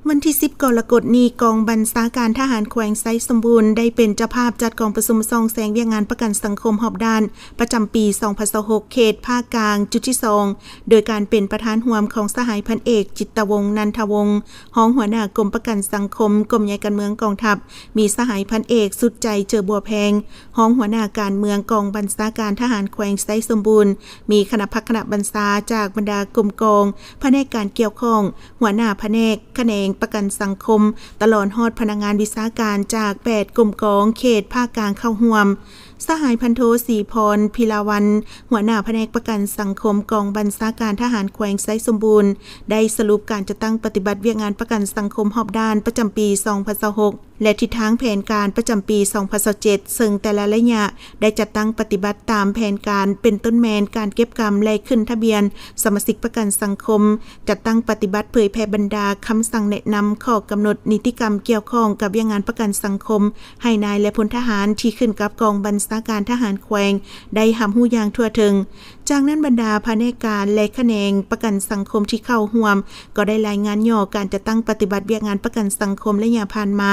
ວັນທີສິບກໍລະກົດນີ້, ກອງບັນຊາການທະຫານແຂວງໄຊສົມບູນ ໄດ້ເປັນເຈົ້າພາບຈັດກອງປະຊຸມສ່ອງແສງວຽກງານປະກັນສັງຄົມຮອບດ້ານ ປະຈຳປີສອງພັນຊາວຫົກ ເຂດພາກກາງ ຈຸດທີສອງ ໂດຍການເປັນປະທານຮ່ວມຂອງສະຫາຍພັນເອກ ຈິດຕະວົງ ນັນທະວົງ ຮອງຫົວໜ້າກົມປະກັນສັງຄົມ ກົມໃຫຍ່ການເມືອງກອງທັບ, ມີສະຫາຍພັນເອກ ສຸດໃຈ ເຈີບົວແພງ ຮອງຫົວໜ້າການເມືອງກອງບັນຊາການທະຫານແຂວງໄຊສົມບູນ, ມີຄະນະພັກຄະນະບັນຊາຈາກບັນດາກົມກອງ, ພະແນກການກ່ຽວຂ້ອງ, ຫົວໜ້າພະແນກ, ຂະແໜງປະກັນສັງຄົມ, ຕະຫຼອດຮອດພະນັກງານວິຊາການຈາກແປດກົມກອງເຂດພາກກາງເຂົ້າຮ່ວມ. ສະຫາຍພັນໂທ ສີພອນ ພິລາວັນ ຫົວໜ້າພະແນກປະກັນສັງຄົມກອງບັນຊາການທະຫານແຂວງໄຊສົມບູນ ໄດ້ສະຫຼຸບການຈັດຕັ້ງປະຕິບັດວຽກງານປະກັນສັງຄົມຮອບດ້ານປະຈຳປີສອງພັນຊາວຫົກ ແລະ ທິດທາງແຜນການປະຈຳປີສອງພັນຊາວເຈັດ ເຊິ່ງແຕ່ລະໄລຍະໄດ້ຈັດຕັ້ງປະຕິບັດຕາມແຜນການ ເປັນຕົ້ນແມ່ນການເກັບກຳ ແລະ ຂຶ້ນທະບຽນສະມາຊິກປະກັນສັງຄົມ, ຈັດຕັ້ງປະຕິບັດເຜີຍແຜ່ບັນດາຄຳສັ່ງແນະນຳ, ຂໍ້ກຳນົດ, ນິຕິກຳກ່ຽວຂ້ອງກັບວຽກງານປະກັນສັງຄົມ ໃຫ້ນາຍ ແລະ ພົນທະຫານທີ່ຂຶ້ນກັບກອງບັນຊາການທະຫານແຂວງໄດ້ຮັບຮູ້ຢ່າງທົ່ວເຖິງ. ຈາກນັ້ນບັນດາພະແນກການ ແລະ ຂະແໜງປະກັນສັງຄົມທີ່ເຂົ້າຮ່ວມ ກໍໄດ້ລາຍງານຫຍໍ້ການຈັດຕັ້ງປະຕິບັດວຽກງານປະກັນສັງຄົມໄລຍະຜ່ານມາ,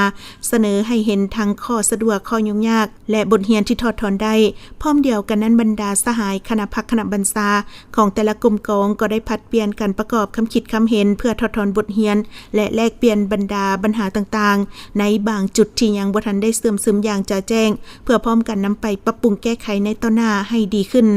ສະເໜີໃຫ້ເຫັນທັງຂໍ້ສະດວກ, ຂໍ້ຫຍຸ້ງຍາກ ແລະ ບົດຮຽນທີ່ຖອດຖອນໄດ້. ພ້ອມດຽວກັນນັ້ນ, ບັນດາສະຫາຍຄະນະພັກຄະນະບັນຊາຂອງແຕ່ລະກົມກອງກໍໄດ້ຜັດປ່ຽນກັນປະກອບຄຳຄິດຄຳເຫັນ ເພື່ອຖອດຖອນບົດຮຽນ ແລະ ແລກປ່ຽນບັນດາບັນຫາຕ່າງໆ ໃນບາງຈຸດທີ່ຍັງບໍ່ທັນໄດ້ເຊື່ອມຊຶມຢ່າງຈະແຈ້ງ ເພື່ອພ້ອມກັນນຳໄປປັບປຸງແກ້ໄຂໃນຕໍ່ໜ້າໃຫ້ດີຂຶ້ນ.